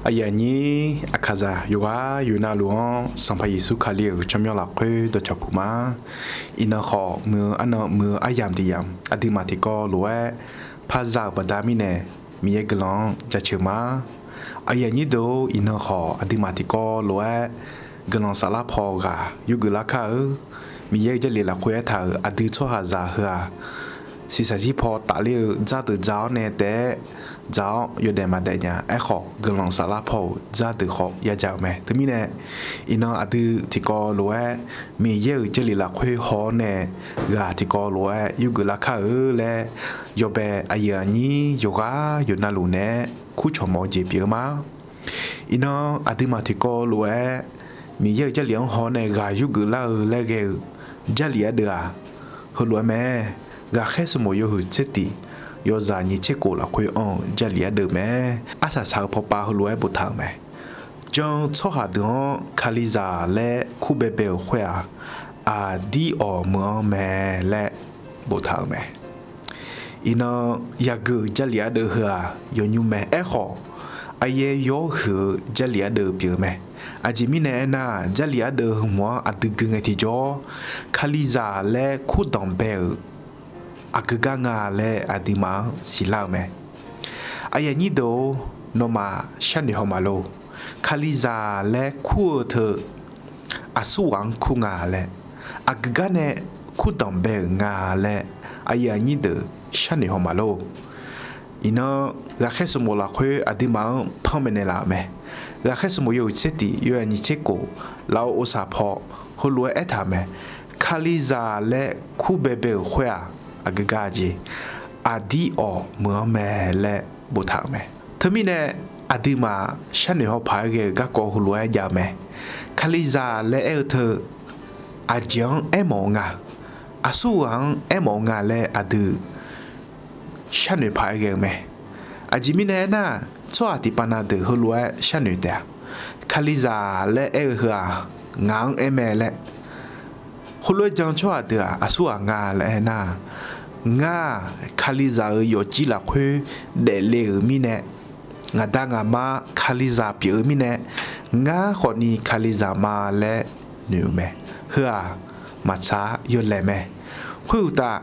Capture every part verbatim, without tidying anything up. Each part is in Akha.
Aqyuif aqnyir aqkaqzaq yawqghaq yawqnavluf-anr Sanqpaq Yeqsur Kali-euq tsawrmyanr lafkhoer dawqcawq puq ma. Iqnan khawf, muiq-eu arnan muiq-eu aryamq tiq yamq aqduimaf tiqkawv lof-aer par za-euq baqda mirnae, Miqyaer guiqlanq-anr jaceuq ma. Aqyuif aqnyir deuq-or, iqnan khawf aqduimaf tiqkawv lof-aer guiqlanq saflar paw ghaq yurgeuf lar kar-eu. Miqyaer-euq Jarlif lafkhoer aertaq-euq aqdui tsawrhaqzaq heu-aq, shiqshaq zir paw tafler-eu dzar deuq dza-awr nae taef-aer dza-awr yawdaef maqdaef nya. Aerkhawf, guiqlanq saflar paw-euq dzar deuq khawf yadza-euq mae. Teumirnae, iqnan aqdui tiqkawv lof-aer Miqyaer-euq Jarlif lafkhoer haw-awr nae ghaq tiqkawv lof-aer yurgeuf lar kar-eu laer, yawbae aqyuif aqnyir yawqghaq yawqnavluf naeq-aer kurcawq mawf-eu jeq pyeuf-eu ma. Iqnan aqduimaf tiqkawv lof-aer Miqyaer-euq Jarlif-anr haw-awr nae ghaq yurgeuf lar-eu laer ghae-eu Jarlif ardeuv-aq, heulof-aer mae. Ghaqkhaer smrmawf yawhuiq tser tiq yawzaq nyiq tser khof lafkhoer anr-eu Jarlif ardeuv mae. Arsaq saq-eu pawpav heulof-aer boftaq-euq mae. Jan-eu tsawrhaq deuq-anr Kalizaq laer kur baebae-euq khoer-aq, aqdir awq meuq-anr mae laer boftaq-euq mae. Iqnan yagui-euq Jarlif ardeuv heu-aq yawnymr mae. Aerkhawf, aqyaer yawr huiq-eu Jarlif ardeuv pyeuf-eu mae. Aqjeq mirnae aernar, Jarlif ardeuv heu hmq-anr aqdui gui ngae tiqjawr, Kalizaq laer kur danqbae-euq aqgeu gar nga laer aqduimaf-anr siqlar-eu mae. Aqyuif aqnyir deuq-or, nawmaf sharnoeq haw maqlor. Kalizaq laer kur-eu teu aqsurghaq-anr kur nga laer, aqgeu gar nae kur danqbae-euq nga laer, aqyuif aqnyir deuq sharnoeq haw maqlor. Iqnan, ghaqkhaer smrmawf lafkhoer aqduimaf-anr panmaeq naeqlaf-euq mae. Ghaqkhaer smrmawf yawhuiq tser tiq yawzaq nyiq tser khof lafov ovsaq paw heulof-aer aertaq-euq mae. Kalizaq laer kur baebae-euq khoer-aq, aqgeu gar jeq, aqdir awq meuq-anr mae laer boftaq-euq mae. Teumirnae, aqduimaf sharnoeq haw paq-aer ghae-eu garkawv heulof-aer jav-eu mae. Kalizaq laer aer-eu teu aqjeq-anr aermawf-eu nga, aqsurghaq-anr aermawf-eu nga laer aqdui sharnoeq paq-aer ghae-eu mae. Aqjeq mirnae aernar, tsawrhaq tiqpav na deuq heulof-aer sharnoeq taef-a. Kalizaq laer aer-eu heu-aq, ngaq-anr aer mae laer. Khoerlof-aer jan-eu tsawrhaq deuq-aq aqsurghaq nga laer aernar, ngar-aq Kalizaq-euq yawfjir lafkhoer daefle-euq mirnae, ngaq da ngaq ma Kalizaq pyeuf-eu mirnae, ngar khawfni Kalizaq ma laer noeq-eu mae. Heu-aq maqtsaq-a, yawlaeq mae. Khoeruqtaf,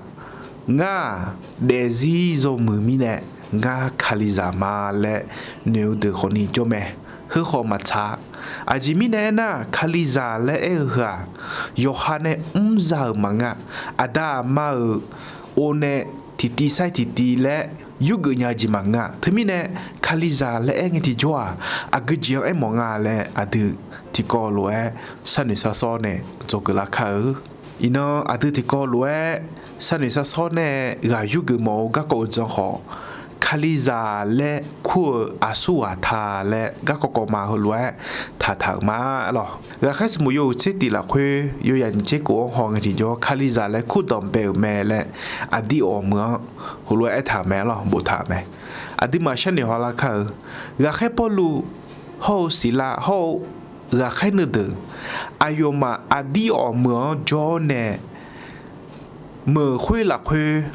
ngar-aq daefzir yawmuiq mirnae, ngar Kalizaq ma laer noeq-eu deuq khawfni jawr mae. Heu khawf maqtsaq-a. Aqjeq mirnae aernar, Kalizaq laer aer-eu heu-aq, yawqha nae mr za-euq maqngeur-a. Aqda aqma-euq or nae tiqtiv sair tiqtiv laer yurgeuf nya-eu jeq maqngeur-a. Teumirnae, Kalizaq laer aer ngae tiqjawr-aq, aqgeu jeq-anr aermawf nga laer aqdui tiqkawv lof-aer sharnoeq sharshawr nae dzawgeuf lar kar-eu. Iqnan aqdui tiqkawv lof-aer sharnoeq sharshawr nae ghaq yurgeuf mawf-eu garkawv-eu jan khawf, Kalizaq laer kur-eu aqsurghaq ta laer garkawv kawv ma heulof-aer taqtaq-euq ma lawq. Ghaqkhaer smrmawf yawhuiq tser tiq lafkhoer yawzaq nyiq tser khof-anr haw ngae tiqjawr, Kalizaq laer kur danqbae-euq mae laer aqdir awq meuq-anr heulof-aer aertaq-euq mae lawq, boftaq-euq mae. Aqduimaf sharnoeq haw lar kar-eu. Ghaqkhaer Pawrluv hawr-eu Siqlav hawr-eu ghaqkhaer nuideuq, aqyawfmaf aqdir awq meuq-anr jawr-awr nae meuq khoer lafkhoer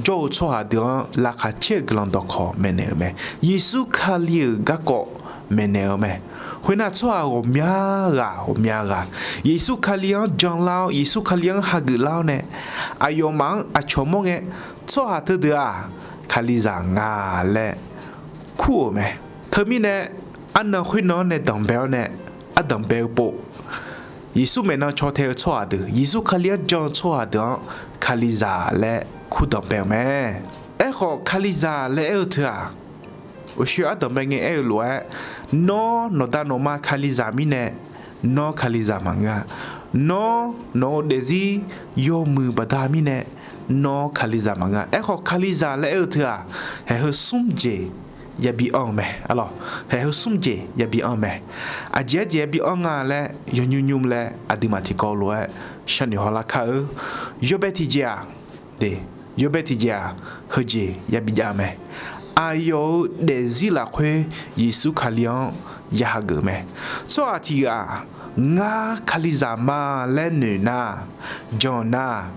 jawr-eu tsawrhaq deuq-anr laqkhaq caer-eu guiqlanq dawqkawq maeqnaeq-euq mae. Yeqsur Kali-euq garkawv maeqnaeq-eu mae. Khoernar, tsawrhaq ghawqmya ghaq ghawqmya ghaq Yeqsur Kali-anr janlar-awr, Yeqsur Kali-anr hageuf lar-awr nae, aqyawfmaf-anr aqcawq mawr ngae, tsawrhaq teudeuq-aq Kalizaq nga laer kur-euq mae. Teumirnae, arnan khoernan-anr nae danqbae-awr nae, ardanqbae-eu pov, Yeqsur maeqnan caw tae-eu tsawrhaq deuq, Yeqsur Kali-anr jan-eu tsawrhaq deuq-anr Kalizaq laer kur danqbae-euq mae. Aerkhawf, Kalizaq laer aer-eu teu-aq, uqshoe ardanqbae ngae aer-eu lof-aer, nawr nawqda nawqma Kalizaq mirnae, nawr Kalizaq maqngeur-a. Nawr nawq-eu daefzir yawmuiq baqda mirnae, nawr Kalizaq maqngeur-a. Aerkhawf, Kalizaq laer aer-eu teu-aq, haeq heu smr jeq yabi anr-eu mae. Arlawq, haeq heu smr jeq yabi anr-eu mae. Aqjeq arjeq yabi anr nga laer yawnymr nymr laer aqduimaf tiqkawv lof-aer sharnoeq haw lar kar-eu. Yawbae tiqjeq-aq, yawbae tiqjeq-aq, heujeq yabi jav-eu mae. Aqyawf-euq daefzir lafkhoer Yeqsur Kali-anr ya hageuf mae. Tsawrhaq tiq ghaq, ngar Kalizaq ma laer noeq nar, jan nar,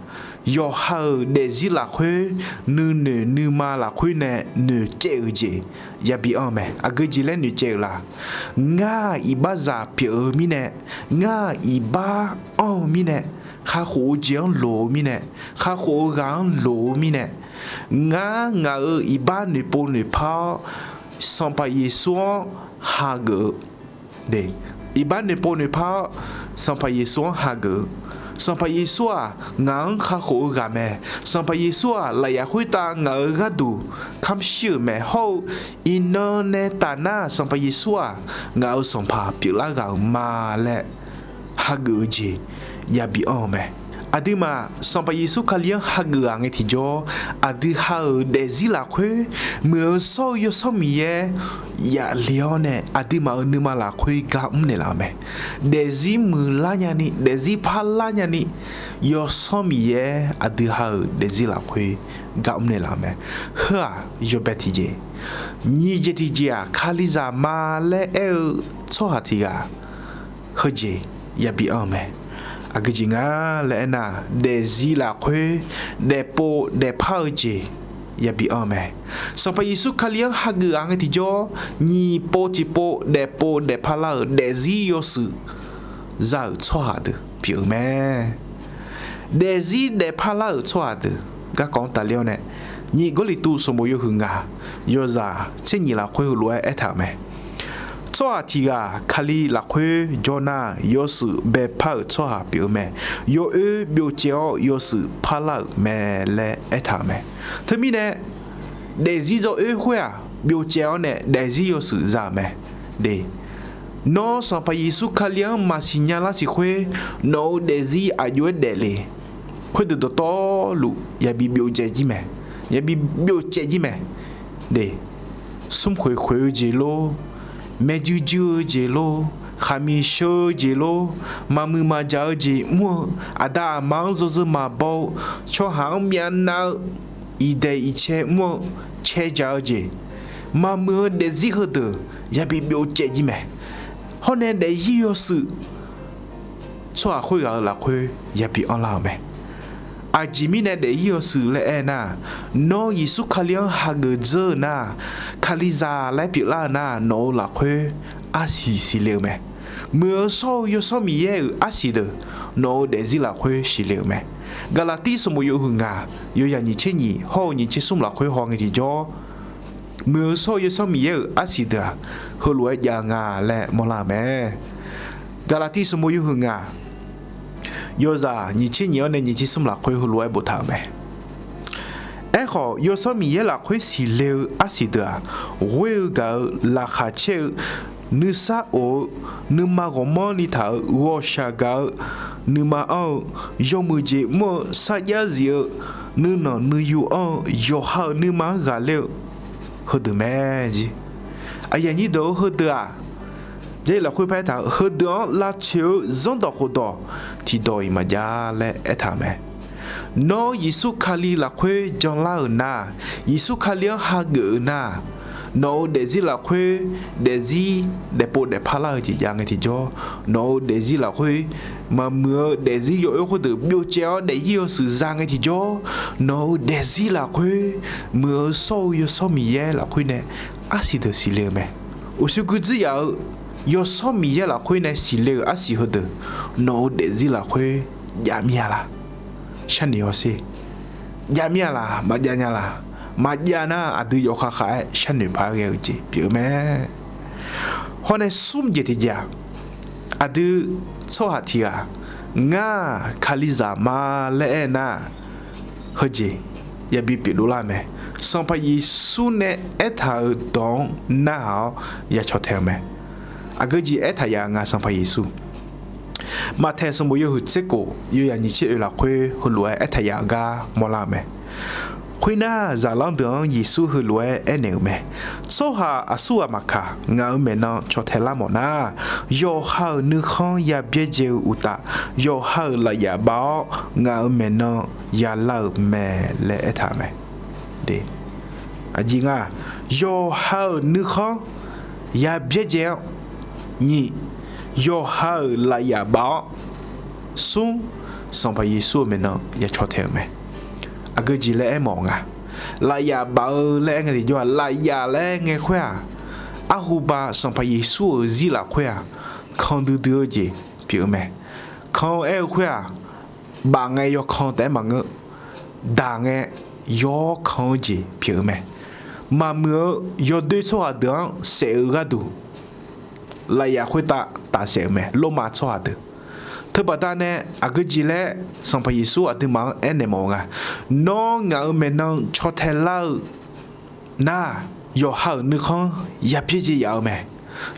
yawqha-euq daefzir lafkhoer nuinoeq nuima lafkhoer nae noeqcaev-euq jeq yabi anr-eu mae. Aqgeu jeq laer noeqcaev-euq la? Ngar-aq iqbaxzaq pyeuf-eu mirnae, ngar-aq iqbax anr-eu mirnae, kakhof-eu jeq-anr loq-eu mirnae, kakhof-eu ghaq-anr loq-eu mirnae, ngar ngaq-euq iqbax noeqpov noeqpar-awr, Sanqpaq Yeqsur-anr hageuf-eu. Iqbax noeqpov noeqpar-awr, Sanqpaq Yeqsur-anr hageuf-eu. Sanqpaq Yeqsur-aq ngaq-anr kakhof-eu ghaq mae. Sanqpaq Yeqsur-aq lafyaf khoertav ngaq-euq gharduq kamr shir-euq mae. Hawr-eu iqnan nae tafnar Sanqpaq Yeqsur-aq ngaq-euq Sanqpaq pyeuflar ghaq-euq ma laer hageuf-eu jeq yabi anr-eu mae. Aqduimaf Sanqpaq Yeqsur Kali-anr hageuf-aq ngae tiqjawr, aqdui ha-euq daefzir lafkhoer muiq-eu shawr-eu Yawsanr Miqyaer yafle-awr nae aqduimaf-euq nuima lafkhoer gar mrnaeq laf-eu mae. Daefzir muiqlar nyani, daefzir parlar nyani, Yawsanr Miqyaer aqdui ha-euq daefzir lafkhoer gar mrnaeq laf-eu mae. Heu-aq yawbae tiqjeq, nyiq jeq tiqjeq-aq Kalizaq ma laer aer-eu tsawrhaq tiq ghaq heujeq yabi anr-eu mae. Aqgeu jeq nga laer aernar, daefzir lafkhoer daefpov daefpar-eu jeq yabi anr-eu mae. Sanqpaq Yeqsur Kali-anr hageuf-aq ngae tiqjawr, nyiq pov tiqpov daefpov daefpar lar-euq daefzir yawshuif za-euq tsawrhaq deuq pyeuf-eu mae. Daefzir daefpar lar-euq tsawrhaq deuq garkawv-anr tafler-awr nae, nyiq Gawrliqtu sanqbof yawhuiq ngaq yawzaq tser nyiq lafkhoer heulof-aer aertaq-euq mae. Tsawrhaq tiq ghaq Kali lafkhoer jawr nar, yawshuif baepar-euq tsawrhaq pyeuf-eu mae. Yawoer byovcaev-awr yawshuif parlar-euq mae laer aertaq-euq mae. Teumirnae, daefzir yawoer khoer-aq byovcaev-awr nae daefzir yawshuif za-euq mae. De, nawr Sanqpaq Yeqsur Kali-anr maqsiq nya lar siq khoer, nawq-euq daefzir aqjox-aer daefle. Khoerdeuq dawqtawvluf yabi byovcaev jir mae. Yabi byovcaev jir mae. De, smrkhoeq khoeq-eu jeq lor, maeqjuir juir-eu jeq lor, khaqmiq sheu-eu jeq lor, maqmuiq maqjaq-eu jeq mr-eu, aqda aqma-anr yawzeu maqbaw-eu, tsawrhaq-anr myavnav-eu, iqdaeq iqcae mr-eu, cae jaq-eu jeq, maqmuiq-eu daefzir heudeuq yabi byovcaev jir mae. Hawr nae daefzir yawshuif tsawrhaq khoerghaq-euq lafkhoer yabi anrlar-euq mae. Aqjeq mirnae daefzir yawshuif laer aernar, nawr Yeqsur Kali-anr hageuf dzeur-eu nar, Kalizaq laer pyeuflar-eu nar, nawq-euq lafkhoer arsiq siqle-eu mae. Muiq-eu shawr-eu Yawsanr Miqyaer-euq arsiq deuq nawq-euq daefzir lafkhoer siqle-euq mae. Gaqlaqtir sanqbof yawhuiq ngaq, yawyaq nyiq tser nyiq hawr-eu nyiq tser smr lafkhoer hawngae tiqjawr, muiq-eu shawr-eu Yawsanr Miqyaer-euq arsiq deuq-aq, heulof-aer jav nga laer mawrlar-euq mae. Gaqlaqtiv sanqbof yawhuiq ngaq, yawzaq nyiq tser nyiq-anr nae nyiq tser smr lafkhoer heulof-aer boftaq-euq mae. Aerkhawf, Yawsanr Miqyaer lafkhoer siqle-eu arsiq deuq-aq, ghoer-eu gaq-eu, laqkhaq caer-eu, nuisar of-eu, nuima ghawqmanrni taq-euq, ghawqshaq gaq-eu, nuima anr-eu, yawmuiq jeq mr-eu, sarjax zif-eu, nuinanq nuiyu anr-eu, yawqha-euq nuima-anr ghaqler-eu heudeuq mae. Aqyuif aqnyir deuq-or, heudeuq-aq, Jarlif lafkhoer paraer taq-euq heudeuq-anr lavtsoeq-eu zanrdawq khofdawq tiqdawq-iq maqjav laer aertaq-euq mae. Nawr Yeqsur Kali lafkhoer janlar-euq nar, Yeqsur Kali-anr hageuf-eu nar, nawq-euq daefzir lafkhoer daefzir daefpov daefpar lar-eu jeq jav ngae tiqjawr, nawq-euq daefzir lafkhoer maqmuiq-eu daefzir yawoer khoerdeuq byovcaev-awr daefzir yawshuif za ngae tiqjawr, nawq-euq daefzir lafkhoer muiq-eu shawr-eu Yawsanr Miqyaer lafkhoer nae arsiq deuq siqle-eu mae. Uqshoe guirdzer yaf-eu Yawsanr Miqyaer lafkhoer nae siqle-euq arsiq heudeuq nawq-euq daefzir lafkhoer jav mir-a laq? Sharnoeq hawsher. Jav mir-a laq? Maqjav nya laq? Maqjav nar, aqdui yawkhav khav-aer sharnoeq paq-aer ghae-eu jeq pyeuf-eu mae. Hawr nae smr jeq tiqjeq-aq, aqdui tsawrhaq tiq ghaq, ngar-aq Kalizaq ma laer aer nar, heujeq yabi pyeuf dovlar-eu mae. Sanqpaq Yeqsur nae aertaq-euq dawq-anr narhaq-awr ya caw tae-eu mae. Aqgeu jeq aertaq yaf nga Sanqpaq Yeqsur. Maqtaeq sanqbof yawhuiq tser kof, yawyaq nyiq tser oeq lafkhoer heulof-aer aertaq yaf-eu gar mawrlar-eu mae. Khoernar, zaqlanr deuq-anr Yeqsur heulof-aer aernaeq-euq mae. Tsawrhaq aqsur ghaq maqkaq, ngaq-euq maeqnan caw tae lar mawf nar, yawqha-euq nuikhanr ya byaerdzae-eu uqtaf, yawqha-euq lafyaf baf-awr ngaq-euq maeqnan ya lar-euq mae laer aertaq-euq mae. Aqjeq nga, yawqha-euq nuikhanr ya byaerdzae-awr, nyiq, yawqha-euq lafyaf baf-awr, smr, Sanqpaq Yeqsur-euq maeqnan ya caw tae-euq mae. Aqgeu jeq laer aermawf nga, lafyaf baf-eu laer aer ngae tiqjawr-aq, lafyaf laer aer ngae khoer-aq, arhuba Sanqpaq Yeqsur-euq zir lafkhoer-aq, kan duidui-eu jeq pyeuf-eu mae. Kan-eu aer-eu khoer-aq, baf ngae yawkan taef-aer maqngeur, daq ngae yawr kan-eu jeq pyeuf-eu mae. Maqmuiq-eu yawdoer tsawrhaq deuq-anr saef-eu gharduq, lafyaf khoertav tafsaef-euq mae, lormav tsawrhaq deuq. Teubaqda nae aqgeu jeq laer Sanqpaq Yeqsur aqduimaf-anr aernaeq mawf-eu nga, Nawr ngaq-euq maeqnan caw tae lar-eu nar-aq, yawqha-euq nuikhanr ya byaerdzae yaf-eu mae.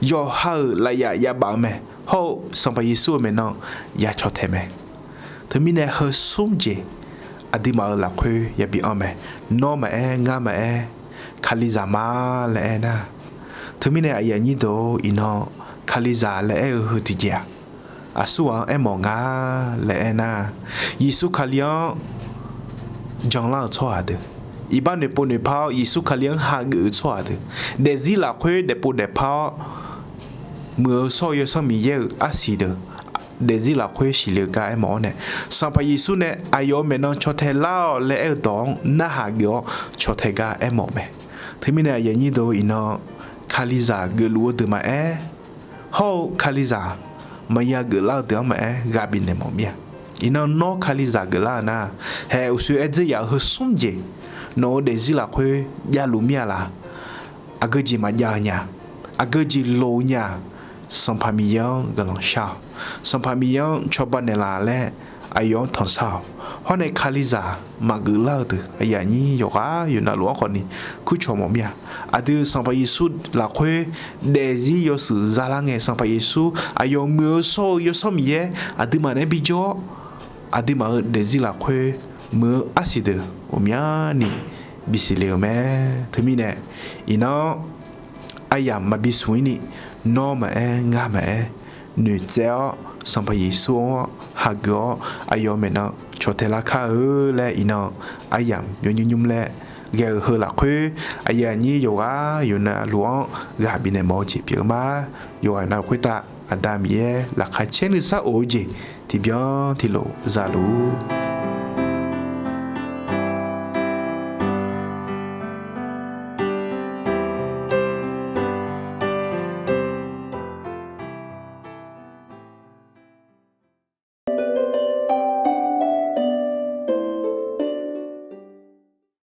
Yawqha-euq lafyaf yabaf-eu mae. Hawr-eu Sanqpaq Yeqsur-euq maeqnan ya caw tae mae. Teumirnae heu smr jeq aqduimaf-euq lafkhoer yabi anr mae. Nawr maqaer, ngar maqaer, Kalizaq ma laer aernar, teumirnae aqyuif aqnyir deuq-or, iqnan Kalizaq laer aer-eu heu tiqjeq-aq, aqsurghaq-anr aermawf nga laer aernar, Yeqsur Kali-anr janlar-eu tsawrhaq deuq, iqbax noeqpov noeqpar-awr Yeqsur Kali-anr hageuf-eu tsawrhaq deuq, daefzir lafkhoer daefpov daefpar-awr muiq-eu shawr-eu Yawsanr Miqyaer-euq arsiq deuq, daefzir lafkhoer siqle-eu gar aermawf-awr nae, Sanqpaq Yeqsur nae aqyawf-euq maeqnan caw tae lar-awq laer aer-eu dawq-anr narhaq geuf-awr caw tae gar aermawf mae. Teumirnae aqyuif aqnyir deuq-or, iqnan Kalizaq geufluf-eu deuq maqaer, hawr-eu Kalizaq maqya geuflar-eu deuq-anr maqaer, ghaq bifnaeq mawf mir-a. Iqnan nawr Kalizaq geuflar-eu nar, haeq uqshoe aer dzeur yaf-eu heu smr jeq nawq-eu daefzir lafkhoer javluf mir-a laq? Aqgeu jeq maqjav-eu nya? Aqgeu jeq loq-eu nya? Sanqpaq Miqyaer-anr guiqlanq shar-awq. Sanqpaq Miqyaer-anr cawba naeqlaf laer aqyawf-anr tanqshar-awq. Hawr nae Kalizaq maqgeuflar-eu deuq aqyuif aqnyir yawqghaq yawqnavluf-anr khawfni kurcawq mawf mir-a. Aqdui Sanqpaq Yeqsur lafkhoer daefzir yawshuif zalar ngae, Sanqpaq Yeqsur aqyawf muiq-eu shawr-eu Yawsanr Miqyaer aqduimaf naeq-aer bijawr-awr, aqduimaf-euq daefzir lafkhoer muiq-eu arsiq deuq ghawqmyani bisiqle-eu mae. Teumirnae iqnan aryamq maqbi smq-ir ni, nawr maqaer, ngar maqaer, noeqtsaev-awr Sanqpaq Yeqsur-anr hageuf-awr aqyawf maeqnan caw tae lar kar-eu laer iqnan aryamq yawnymr nymr laer ghae-eu heu lafkhoer, aqyuif aqnyir yawqghaq yawqnavluf-anr ghaq bifnaeq mawf-eu jeq pyeuf-eu ma. Yawqghaq navluf khoertav Aqda Miqyaer laqkhaq caer nuisar of-eu jeq tiqbyan tiqlof zaluf